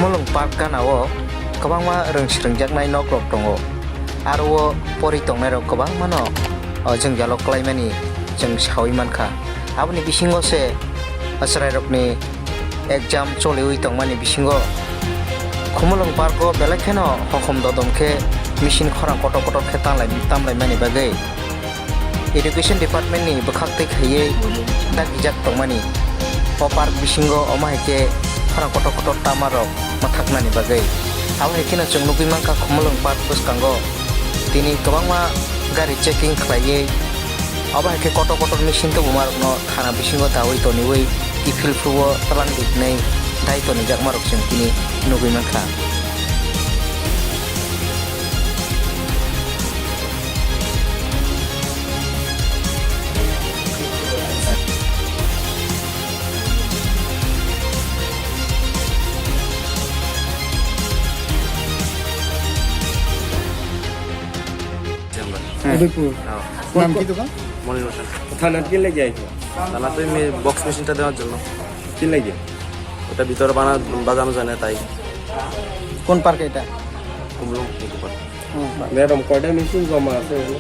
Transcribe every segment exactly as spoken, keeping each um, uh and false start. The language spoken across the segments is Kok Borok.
Mulung Park gana-o kwbangma rwng swrwngjaknai nokrok tongo. Aro-o pori tongnairok kwbangmano o jwngjalo klaimani chwng saui mankha. Aboni bisingo se chwrairokni exam choliui tongmani bisingo Khumulwng Park-o belai kheno hokhom dodom khe machine khorang kotor kotor khe tanglai-, tamlaimani bagwi Education Department-ni bwkhak twi khaiwi dagijak tongmani. O park bisingo omo hai khe khorang kotor kotor tamarok mwthaknani bagwi. Abo hai kheno chwng nugwi mankha Khumulwng Park bwskango tini kwbangma gari checking khlaiwi, abo hai khe kotor kotor machine tubumarokno thana bisingo daui toniui kiphil phuru-o twlang di hwnwi dai tonijakmarok chwng tini nugwi mankha. Hmm. Udaipur. Oh. Naam ki dukan? Monir Hotel. Thana ki le jai? Thana to emi box machine ta dewar jonno. Ki le jai? Ota bhitore bana-, bajano jane tai. কোন পার্ক এটা? Khumulwng Eco Park. হুম। ম্যাডাম, কয়টা মেশিন জমা আছে এখানে?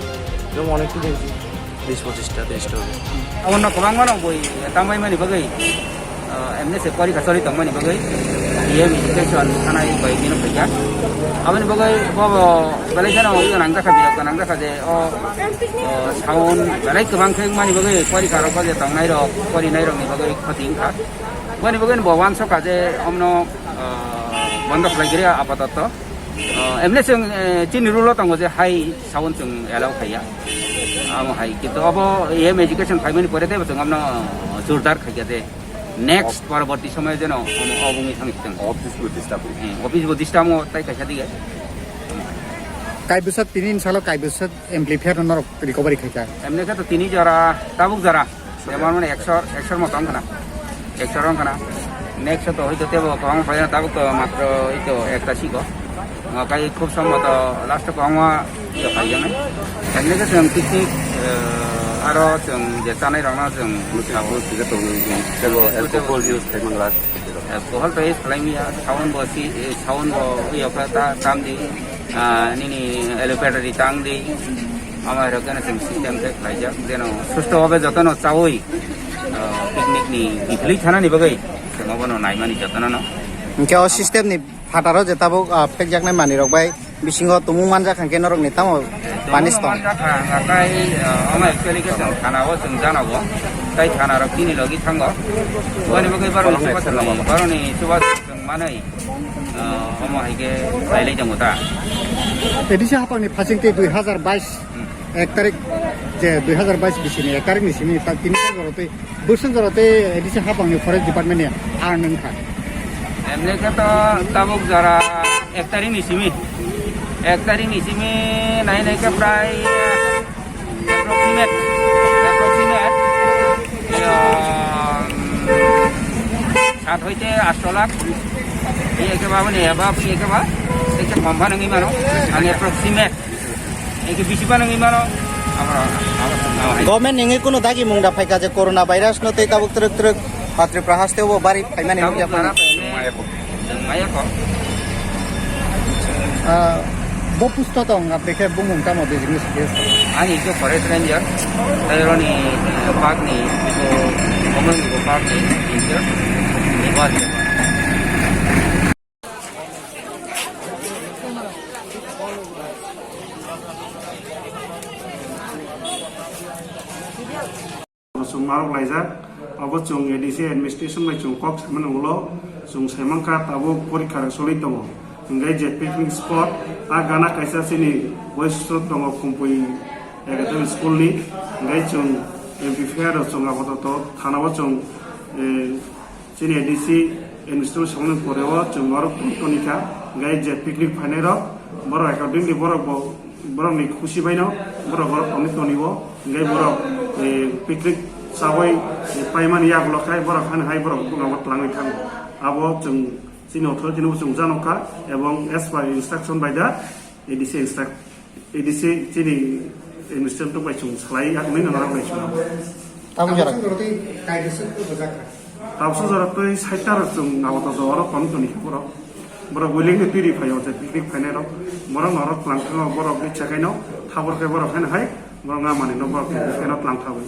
এরকম অনেক কিছু দেখছি, বিশ পঁচিশটা, তেইশটা হবে। Abono kwbangmano bui tambaimani bagwi, ah, emne se porikha choli tongmani bagwi, iyem education thanai bai bino phaikha. Aboni bagwi bo, bo belai kheno ui gwnang jakha, birok gwnang jakha je o, o sound belai kwbang khe wngmani bagwi porikha rok bo je tongnai rok, porinai rokni bagwi khoti wngkha. Boni bagwi bo uansukha je omno, ah, bondo khlai giri apatoto. Ah, emne chwng, eh, chini rule o tongo je hai sound chwng allow khaiya. Amo hai, kintu abo iyem education phaimani pore teibo chwng amno jordar khaikha je next poroborti somoyo jeno omo obungwi thangwi thang. Office bo disturb. Eh, office bo disturb o tai kaisa dige. Kaibwsa tini ni salo kaibwsa amplifier no norok recovery khaikha? Emne khe to tini jora, tabuk jora. Jemon mane ekshor, ekshor moto wngkha na. Ekshor wngkha na. Next to hoito tebo kwbangma phaina tabuk to matro ito ekta siko. Kai khub somboto last o kwbangma ito phaijaknai. Emne khe chwng picnic, eh, aro chwng je chanai rokno chwng Busi, busi khe tongo, tebo alcohol use khai mangla. Alcohol to use khlai maya, sound bo si, eh, sound bo iyokha ta tam di. Ah, nini allocator ri tang di. Ama rok gana chwng system khe khlaijak. Jeno susto bhabe jotono chaui, ah, picnic ni kiphilwi thanani bagwi chwng obono naimani jotono no. Hwnkhe o system ni phataro je tabuk, ah, phekjaknai manwi rok bai bisingo tumung manjak hwnkhe norok ni tamo panis tong? Manjak ha, ha, tai, ah, ama actually khe chwng thana o chwng jana o. Tai thana rok tini logi thango. Boni bagwi baroni chubachu, baroni chubachu chwng manwi. Ah, omo hai khe lailai tongo ta. A D C hapangni phasing tei dui hazar bais Hmm. ek tarik je dui hazar bais bisini ek tarik ni simi ta tini jora tei bwswk jora tei A D C hapangni forest department ni ar nung kha. Emne khe to tabuk jora ek tarik ni simi, ek tarik ni simi nai nai khe prai Approximate, approximate, um, sat hoite asto lakh. Iye ke babo ni, above iye ke ba, ekta kom ba nangwi mano. Ang approximate. Eke bisi ba nangwi mano. Abo, abo, abo. Government ningwi kuno dagi mungda phaika je corona virus no tei tabuk truk truk, ah, Tripura haste bo bari phaimani nukya phano. Maya ko. Ah, bo pusto tong, abdekhe bumung tamo business case. Ani ke forest ranger, taironi, eh, park ni, ko, common ko park ni, ranger, ni ba. Chwng narwk laijak, abo chwng A D C administration bai chwng kok samani ulo chwng saimankha tabuk porikha rok choli tongo. Hwnkhe je picnic spot a gana kaisa chini boys hostel tongo Khumpui Academy school ni, hwnkhe chwng M P F I R rok chwng apatot thana o chwng, eh, Chini A D C administration ni pore o chwng norok tong toni kha, hwnkhe je picnic phainai rok, borok accordingly borok bo, borok ni khusi bai no borok oro tongwi toni o, hwnkhe borok, eh, picnic chawi, eh, paimani yagulo khai borok hani hai borok bwkha o twlangwi thango. Abo chwng chini authority no chwng jano kha, ebong as per instruction by the A D C instruct-, A D C chini administrator bai chwng salai, yakni nang rok bai chwng. Tabuk jora. Tabuk jora twi side ta rok chwng abo to jora kon toni borok. Borok willing ni twi ri phaio je picnic phainai rok. Borok norok tlang thango, borok ni chekaino thabor khe borok haino hai borok nga mani no borok khe no tlang thawi.